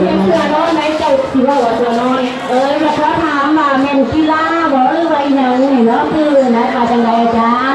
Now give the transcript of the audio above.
ຮຽນເສືອນ້ອຍໄດ້ ເຈົ້າຊິເວົ້າວ່າເສືອນ້ອຍ ເອີ ແລ້ວກໍຖາມວ່າແມ່ນກິລາບໍ່ ຫຼືວ່າອີ່ຫຍັງນີ້ເນາະ ຄືນະ ວ່າຈັ່ງໃດອາຈານ?